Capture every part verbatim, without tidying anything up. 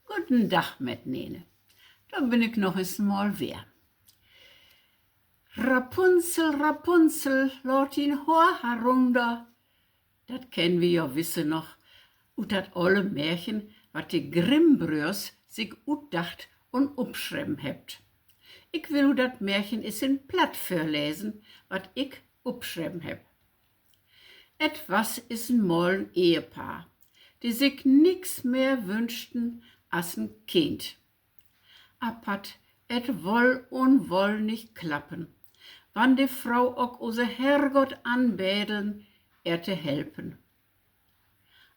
Goden Dag metnene. Dor bün ik noch eens mal weer. Rapunzel, Rapunzel, laat dien Hoor herunder. Dat kennen wi jo wisse noch ut dat olle Märchen, wat de Grimm-Bröörs sik utdacht un upschreven hebbt. Ik will dat Märchen is in Platt vörlesen, wat ik upschreven hebb. Et was is en Mal en Ehepaar, de sik nix mehr wünschten as en Kind. Apat et woll un woll nich klappen, wann de Frou ok use Herrgott anbedeln, ehr te helpen.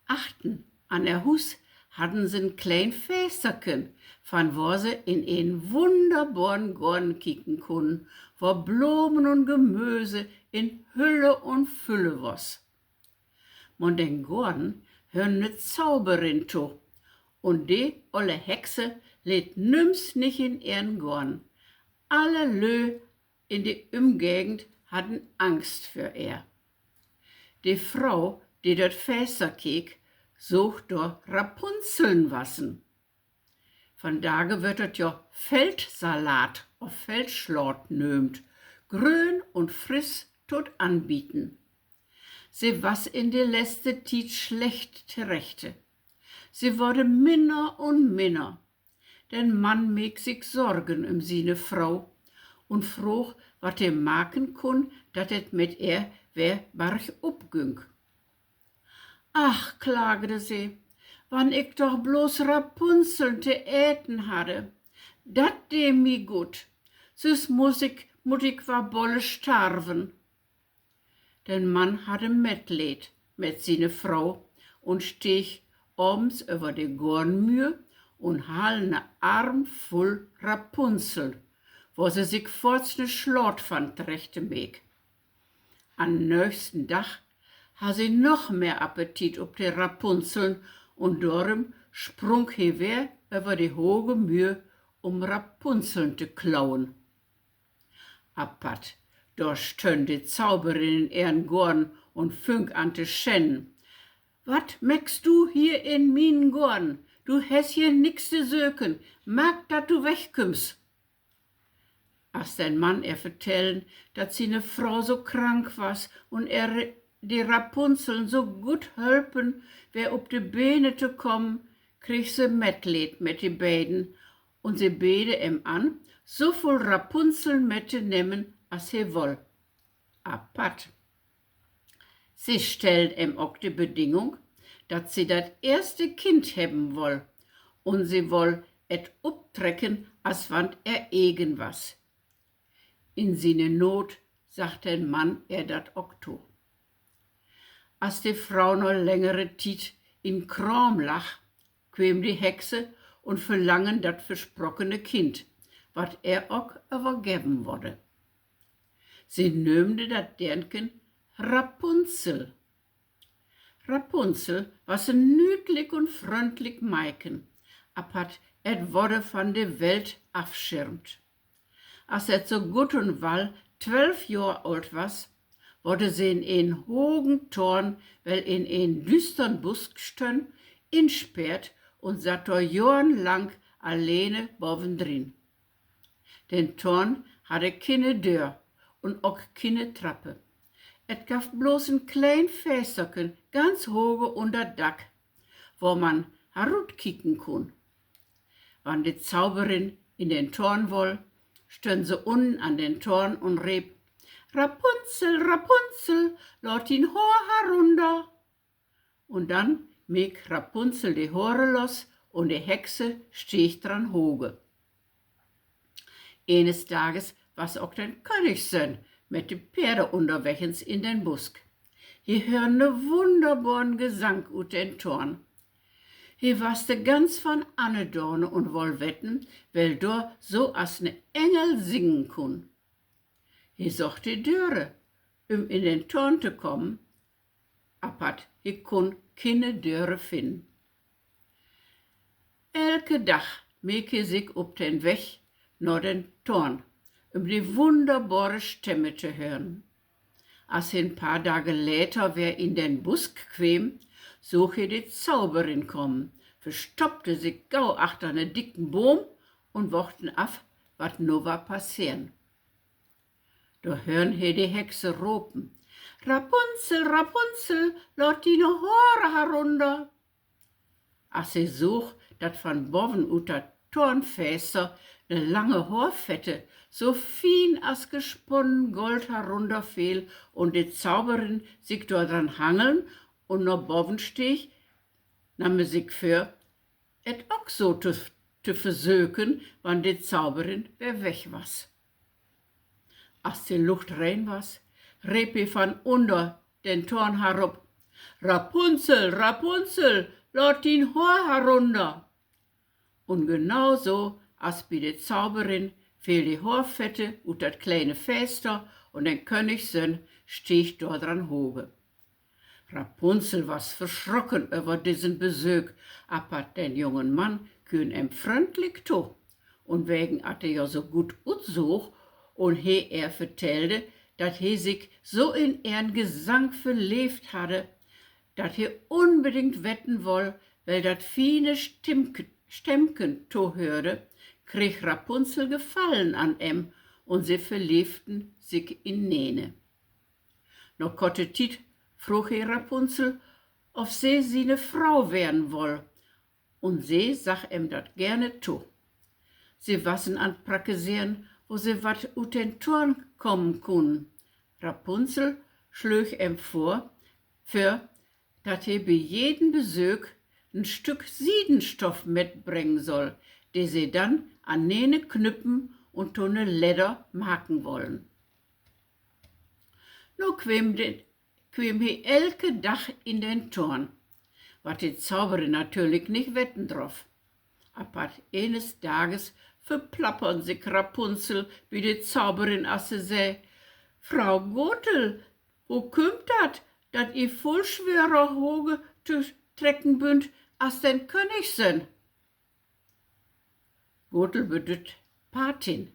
Achten an ehr Huus hadden se en kleen Fensterken, van wor se in en wunderboren Goorn kieken kunnen, wor Blomen un Gemöse in Hülle un Fülle was. Man den Goorn höör ne Zauberin to, un de olle Hexe leet nüms nich in ehren Goorn. Alle Lö in de Ümgegend hadden Angst för ehr. De Frou, de dör 't Fenster keek, soog dor Rapunzeln wassen. Vandage wöör dat jo Feldsalat of Feldslaat nöömt, gröön un frisch, to't Anbieten. Se was in de letzte Tiet slecht terechte. Se worde minner un minner. Den Mann meek sik Sorgen üm siene Frou un froog, wat he maken kunn, dat et mit ehr weer bargup günk. Ach, klagde se, wann ik doch blots Rapunzeln te eten hadde, dat dee mi goot, süss muss ik, mutt ik wa bolle starven. Den Mann hadde Metleed met siene Frou un steeg avends över de Goornmüür un haal ne Arm vull Rapunzeln, wo se sik foorts ne Slaat van trechte meek. An'n nöchsten Dag harr se noch mehr Appetit op de Rapunzeln un dorüm sprung he weer över de hoge Müür, um Rapunzeln te klauen. Apat, dor stönn de Zauberin in ehren Goorn un füng an te schennen. Wat meckst du hier in mienen Goorn? Du hest hier nix te söken. Maak, dat du wegkümmst. As den Mann ehr vertellen, dat siene Frou so krank was un ehr de Rapunzeln so goot hölpen weer, op de Bene to kamen, kreeg se Metleed met de beiden un se bede em an, so vull Rapunzeln mettenehmen, as he woll. Apat. Se stell em ok de Bedingung, dat se dat eerste Kind hebben woll un se woll et optrecken, as wann 't ehr egen was. In siene Noot sagg den Mann ehr dat ok to. As de Frou na längere Tiet in Kraam lagg, kweem de Hexe un verlangen dat versprockene Kind, wat ehr ok övergeven worde. Se nöömde dat Deernken Rapunzel. Rapunzel was en nüüdlik un fröndlik Meiken, apat et worde van de Welt afschirmt. As et so gutt un wall twölf Johr oolt was, worde se in en hogen Toorn, well in en düüstern Busk stönn, insperrt un satt dor johrenlang allene bavendrin. Den Toorn hadde kene Döör un ok kene Trappe. Et gaff blots en kleen Fensterken ganz hoge unner Dack, wo man herutkieken kunn. Wann de Zauberin in den Toorn woll, stönn se unnen an den Toorn un reep: Rapunzel, Rapunzel, laat dien Hoor herunner. Un dann meek Rapunzel de Hore los un de Hexe steeg dran hoge. Enes Dages was ok den Königssöhn met de Peerde unnerwegens in den Busk. He höör ne wunnerboren Gesang ut den Toorn. He was de ganz van annerdane un woll weten, well dor so as ne Engel singen kunn. He söcht de Döre, üm in den Toorn to kamen, apat he kunn kene Döre finnen. Elke Dag meek he sik op den Weg na den Toorn, üm de wunnerbore Stemme to hören. As he en paar Dage later weer in den Busk kweem, soog he de Zauberin kamen, verstoppte sik gau achter 'ne dicken Boom un wachten af, wat nu ward passeren. Dor hören he de Hexe ropen: Rapunzel, Rapunzel, laat diene Hoor herunner! As se soog, dat van boven ut dat Toornfenster 'ne lange Hoorfette, so fien as gesponnen Gold, herunnerfeel un de Zauberin sik dor dran hangeln un na boven steeg, nahm he sik vör, et ok so to, to versöken, wann de Zauberin weer weg was. As de Lucht rein was, reep he van unner den Toorn herop: Rapunzel, Rapunzel, laat dien Hoor herunner! Un genau so as bi de Zauberin feel de Hoorfette ut dat kleine Fenster un den Königssöhn steeg dor dran hoge. Rapunzel was verschrocken över dissen Besöök, aver den jungen Mann küer em fröndlik to. Un wegen at he jo so goot utsoog un he ehr vertellde, dat he sik so in ehren Gesang verleevt hadde, dat he unbedingt weten woll, well dat fiene Stimmk-, Stemmken tohörde, kreeg Rapunzel Gefallen an em un se verleevten sik inene. Na korte Tiet froog he Rapunzel, of se siene Fro weern woll, un se sag em dat gerne to. Se wassen an 't Prakkeseren, wo se wat ut den Toorn kamen kunnen. Rapunzel slöög em vör, vör, dat he bi jeden Besöök en Stück Siedenstoff mitbrengen soll, de se dann anene knüppen un to 'ne Ledder maken wollen. Nu kweem de, kweem he elke Dag in den Toorn, wat de Zauberin natürlich nich weten droff. Apatt enes Dages verplappern sik Rapunzel bi de Zauberin, as se sä: Frau Gotel, wo kümmt dat, dat i vull swörer Hoge to trecken bünt as den Königssöhn? Gotel bedütt Patin.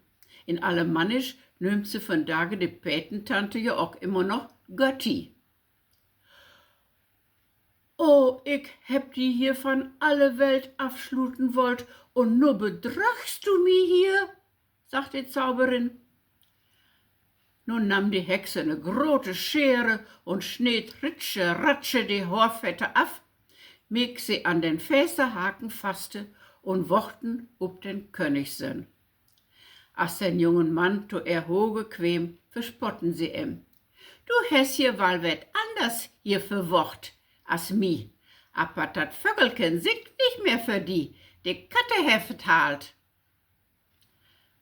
In Alemannisch nöömt se vandage de Patentante ja ok immer noch Götti. Oh, ik hebb di hier van alle Welt afsluten wollt un nu bedröggst du mi hier, sagg de Zauberin. Nu nahm de Hexe 'ne grote Schere un sneed ritsche, ratsche de Hoorfette af, meek se an den Fensterhaken faste un wochten up den Königssöhn. As den jungen Mann to ehr Hoge kweem, verspotten se em. Du hest hier wall wet anners hier verwocht as mi, apatt dat Vögelken singt nich mehr för di, de Katte hett et haalt.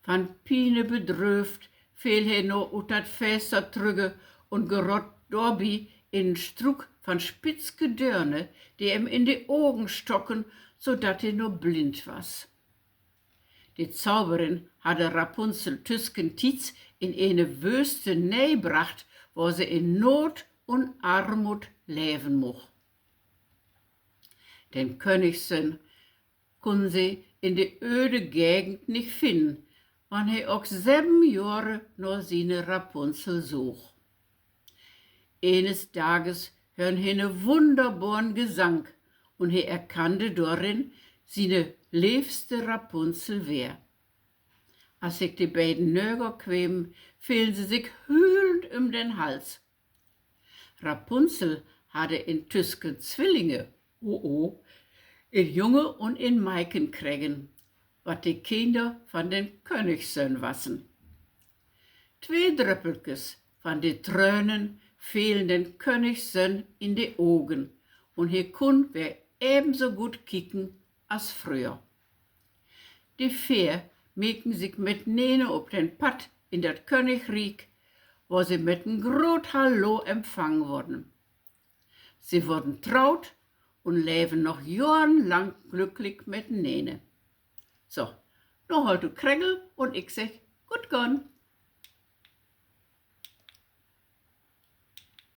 Van Piene bedröövt feel he nu ut dat Fenster trügge un gerott dorbi in en Struuk van spitzke Dörne, de em in de Ogen stocken, so dat he nu blind was. De Zauberin hadde Rapunzel tüskentiets in ene Wöste neebracht, wo se in Noot un Armoot leven much. Den Königssöhn kunn se in de öde Gegend nich finnen, wann he ok seven Johre na siene Rapunzel soog. Enes Dages hörn he 'ne wunderboren Gesang un he erkannde dorin siene leevste Rapunzel weer. As sik de beiden nöger kwemen, felen se sik hülen üm den Hals. Rapunzel hadde intüsken Zwillinge, oh, oh, en Junge un en Meiken kregen, wat de Kinner van den Königssöhn wassen. Twee Dröppelkes van de Trönen felen den Königssöhn in de Ogen un he kunn weer even so goot kieken as fröher. De veer meken sik mitnene op den Padd in dat Königriek, wo se mit en groot Hallo empfangen worden. Se worden troot un leven noch johrenlang glücklik mitnene. So, nu holt du kregel un ik segg: Goot gahn!